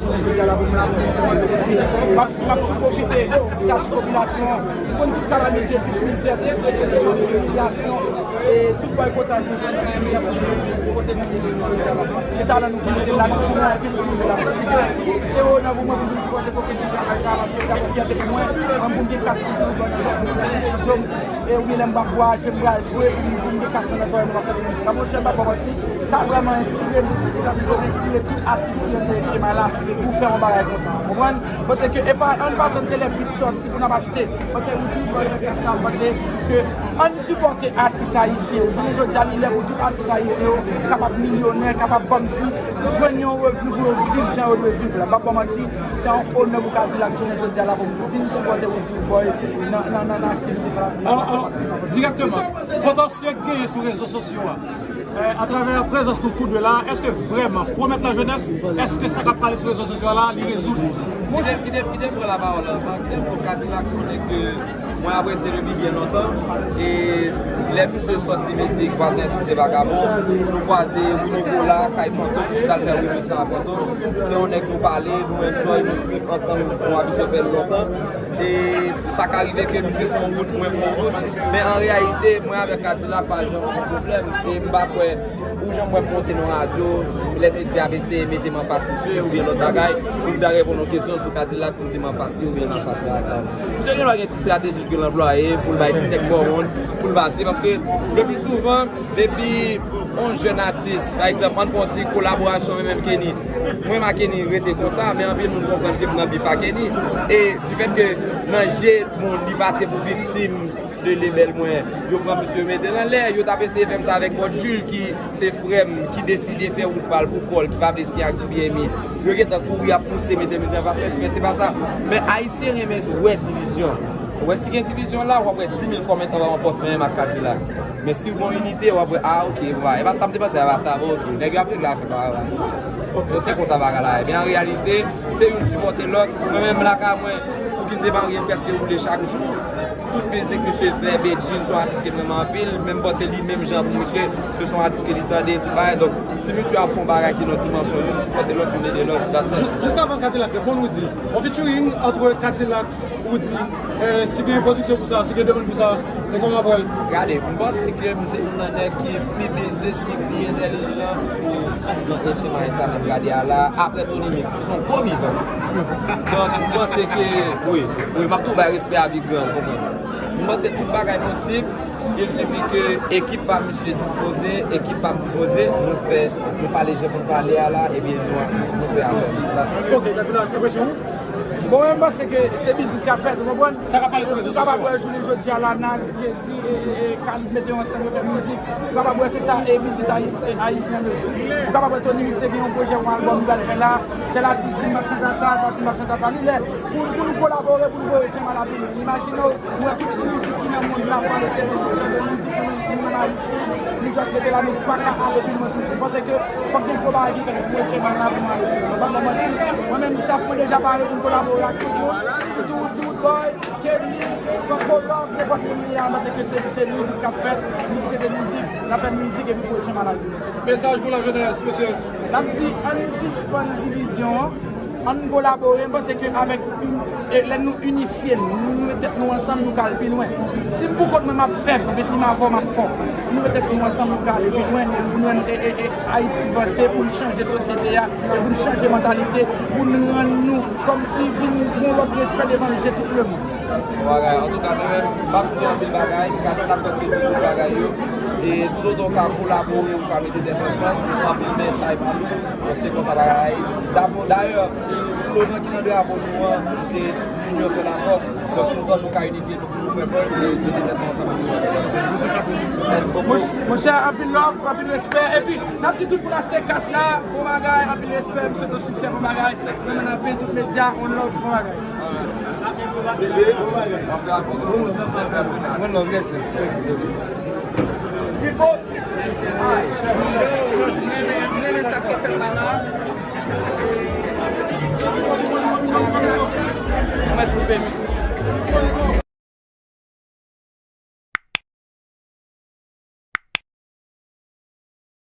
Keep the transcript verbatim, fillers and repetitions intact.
M ap, m ap tou pwofite, sa tout popilasyon, konn tout kalamite, tout mizè, tout desepsyon, tout imilyasyon, e tout bòykotaj nou jwenn nan milyè pou nou sipòte nan milyè nou la. Se talan nou ki mete n la, nou sou mwen anpil pou nou la. Se onè pou mwen pou nou sipòte pwofesyon travay sa, paske se yon fyète pou mwen, mwen pou m gen kas pou di nou bòn nan zòrèy mwen, e oubyen lè m p ap vwayaje, m pral jwe, pou m, pou m gen kas nan zòrèy mwen, m ap tande mizik la. Monchè, m p ap ba w manti, sa vrèman enspire m. Sa sipoze enspire tout atis ki anndan H M I la pou fè yon bagay konsa. Konprann? Paske e pa, ann pa tann se lè beat sòti pou n ap achte. Paske Roody Boy fè sa, paske ke ann sipòte atis ayisyen yo. Jounen jodi a, li lè pou tout atis ayisyen yo kapab milyonè, kapab kòmsi jwenn yon revni pou yo viv jan yo dwe viv la. M p ap ba w manti, se yon onè pou Kadilak jounen jodi a la pou vin sipòte Roody Boy nan, nan, nan, nan aktivite sa la. An, an, dirèkteman, pòtansye k genyen sou rezo sosyo a. Eh, atravè prezans nou tou de la, èske vrèman pwomèt lajenès, èske sa k ap pale sou rezo sosyo a la, li rezoud? Kite, kite, kite m pran lapawòl la. Kite m pran Kadilak, se yon nèg ke mwen apresye depi byen lontan. E lè misye sòti mizik, Vwazen Tout Se Vagabon, nou kwaze Willy Kola kay Fantom, nou t al fè remix sa a Fantom. Se yon nèg nou pale, nou enjoy, nou trip ansanm, nou abitye fè l lontan. E sa ka rive ke misye fè yon bout, mwen fè yon bout. Men an reyalite, mwen avèk Kadilak pa janm gen pwoblèm. E m pa kwè, ou janm wè m monte nan radyo, lè medya ap eseye mete m anfas misye, oubyen lòt bagay, pou m ta reponn yon kesyon sou Kadilak, pou m di m anfas li, oubyen l anfas Kadilak. Misye gen dwa gen ti estrateji ke l anplwaye, pou l bay ti tèk bò wonn, pou l pase, paske le pli souvan, depi yon jèn atis, pa egzanp, ann pran yon ti kolaborasyon, mwen menm Kenny. Mwen m a Kenny rete konsa, men anpil moun konprann ke m nan bif a Kenny. E difèt ke nan je moun, li pase pou viktim de lebèl mwen, yo pran misye yo mete l anlè, yo t ap eseye fè m sa avèk Bòt Jil ki se frè m, ki deside fè wout pa l pou kò l, ki pa vle siyen ak J P M I. Yo gentan kouri ap pouse mete misye anfas mwen, men se pa sa. Men Ayisyen renmen wè divizyon. Ou wè si gen divizyon la, w ap wè di mil kòmantè anba yon pòs menm ak Kadilak. Men si w gen yon inite, w ap wè, ah, ok, bon, e pa sa m te panse, e pa sa, bon, ok. Nèg yo ap regle afè pa yo la. Ok, se konsa bagay la ye. Men an reyalite, se youn sipòte lòt. Mwen menm lakay mwen, pou kite m a ryen prèske woule chak jou. Tout mizik misye fè, Bedjine se yon atis ke m renmen anpil, men m panse li menm jan pou misye, se yon atis ke li tande, tout bagay. Donk, si misye ap fè yon bagay ki nan dimansyon, youn sipòte lòt, youn ede lòt, that's it. Jis, jis avan Kadilak, reponn Roody. On featuring entre Kadilak, Roody, eh, si gen pwodiksyon pou sa, si gen demann pou sa, e kòman w ap wè l? Gade, m panse ke m se youn nan nèg ki pi biznis, ki pi entèlijan sou nan H M I sa n ap gade a la, apre Tony Mix, ki se yon gwo vivan. Donk, m panse ke, wi, wi, m ap tou bay respè a Big Gran, ou konprann. M panse tout bagay posib, il suffit ke ekip pa m misye dispoze, ekip pa m dispoze, nou fè, nou pale jan pou n pale a la, ebyen nou, nou fè afè. That's it. Ok, Kadilak, enpresyon ou? Bon, mwen, m panse ke se biznis k ap fèt, ou konprann? Sa k ap pale sou rezo sosyo. Ou kapab wè jounen jodi a la, Nas, Jay-Z, e, e, e Khalid mete yo ansanm, yo fè mizik. Ou kapab wè se sa, e biznis ayis-, e ayisyen an bezwen. Ou kapab wè Tony Mix te gen yon pwojè, yon albòm li pral fè la. Tèl atis di m ap chante sa, sa di m ap chante sa. Li lè pou, pou nou kolabore, pou nou voye H M I la pi lwen. Imajine w, ou wè tout mizik ki nan mond la pale de jan de mizik nou, nou menm ayisyen, nou just rete la, nou pa ka ale pi lwen toujou. M panse ke fòk gen gwo bagay ki fèt pou H M I la pou nou ale pi lwen. Mwen pa ba w manti, mwen menm staff mwen deja pare pou m kolabore ak tout moun, sitou Ti Wood Boy, Kenny, Franco Love, nenpòt moun li a, m panse ke se, se mizik k ap fèt, mizik rete mizik, n ap fè mizik epi pou H M I la pi lwen, se sa. Mesaj pou lajenès, mesye. N ap di, ann sispann divizyon an, ann kolabore, m panse ke avèk, e, lè nou inifye, nou, nou met tèt nou ansanm, nou ka al pi lwen. Si m pou kont mwen, m ap fèb, men si m avè w, m ap fò. Si nou met tèt nou ansanm, nou ka ale pi lwen, pou nou, e, e, e, Ayiti vanse, pou n chanje sosyete a, e pou n chanje mantalite, pou n rann nou kòmsi vin gon lòt respè devan je tout lemonn. Bon bagay. Antouka, mwen menm, m ap di anpil bagay, m ka di prèske tout, tout bagay yo. E toutotan w ka kolabore, ou ka mete tèt ansanm, anpil men chay pa lou. Donk, se konsa bagay la ye. Dayè, slogan ki nan drapo nou an, se L'union fait la force. Donk, toutotan nou ka inifye nou, pou nou fè fòs, se mete tèt nou ansanm pou nou fè fòs. Mèsi bokou. Monchè, anpil love, anpil respè. Epi, n ap di tout moun achte kas la, bon bagay, anpil respè, m swete w siksè, bon bagay. Renmen anpil tout medya, one love, bon bagay. Bebe, w ap fè akò. One love, yes, yes. Mwen koupe mizik.